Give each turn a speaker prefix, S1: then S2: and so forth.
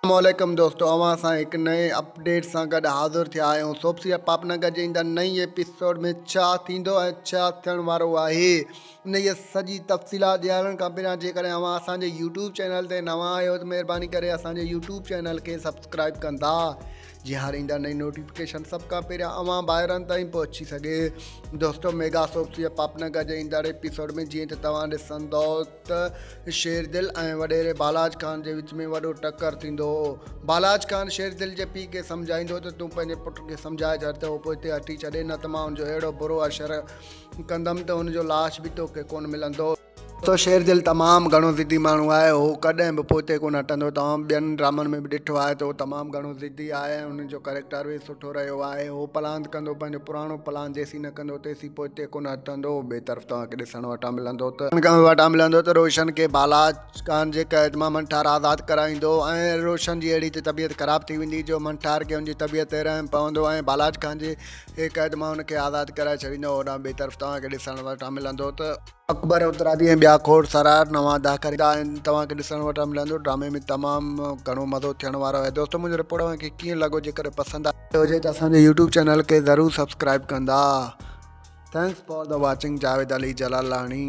S1: السلام عليڪم دوستو اوهان سان هڪ نئين اپڊيٽ سان گڏ حاضر ٿيا آهيون سوپ سيريل پاپ نگر جي ايندڙ نئين ايپيسوڊ ۾ ڇا ٿيندو ۽ ڇا ٿيڻ وارو آهي انهيء سڄي تفصيلات ڏيارڻ کان پهريان جيڪڏهن اوهان اسان جي يوٽيوب چينل تي نوان آهيو ته مهرباني ڪري اسان جي يوٽيوب چينل کي سبسڪرائب ڪندا جيئن هر ايندڙ نئين نوٽيفڪيشن سڀ کان پهريان اوهان ڀائرن تائين پهچي سگهي دوستو ميگا سوپ سيريل پاپ نگر جي ايندڙ ايپيسوڊ ۾ جيئن ته توهان ڏسندو ته شيردل ۽ وڏيري بالاچ خان جي وچ ۾ وڏو ٽڪر ٿيندو هو. بالاچ خان شيردل جي پيء کي سمجهائيندو ته تون پنهنجي پٽ کي سمجهائي ڇڏ ته هو پوئتي هٽي ڇڏي نه ته مان هن جو اهڙو برو حشر ڪندم ته هن جو لاش به توکي ڪونه ملندو. دوستو شيردل تمام گهڻو ضدي ماڻهو آهي هو ڪڏهن به پوئتي ڪونه هٽندو توهان ٻين ڊرامن ۾ به ڏٺو آهي ته هو تمام گهڻو ضدي آهي ۽ هن جو ڪريڪٽر به سٺو رهيو آهي هو پلاند ڪندو پنهنجو پراڻو پلاند جيسين نه ڪندو تيسين پوئتي ڪونه هٽندو ٻئي طرف توهان کي ڏسڻ وٽان ملندو ته وٽان ملندو ته روشن کي بالاچ خان جي قيد مان منٺار آزاد ڪرائيندو ۽ روشن جي اهڙي ته طبيعت خراب ٿي ويندي جو منٺار کي ان جي طبيعت تي رحم پوندو ۽ بالاچ خان جي قيد مان ان کي آزاد ڪرائي ڇڏيندو هوڏانهن ٻئي طرف توهان کي ڏسڻ وٽان ملندو ته اڪبر اترادي ۽ ٻيا کوڙ سارا نوان اداڪار ايندا آهن توهان کي ڏسڻ وٽان ملندو ڊرامي ۾ تمام گهڻو مزو ٿيڻ وارو آهي دوستو منهنجو رپورٽ اوهان کي ڪيئن لڳو جيڪڏهن پسند آيو هجي ته اسان جي يوٽيوب چينل کي ضرور سبسڪرائب ڪندا thanks for the watching Javed Ali Jalalani.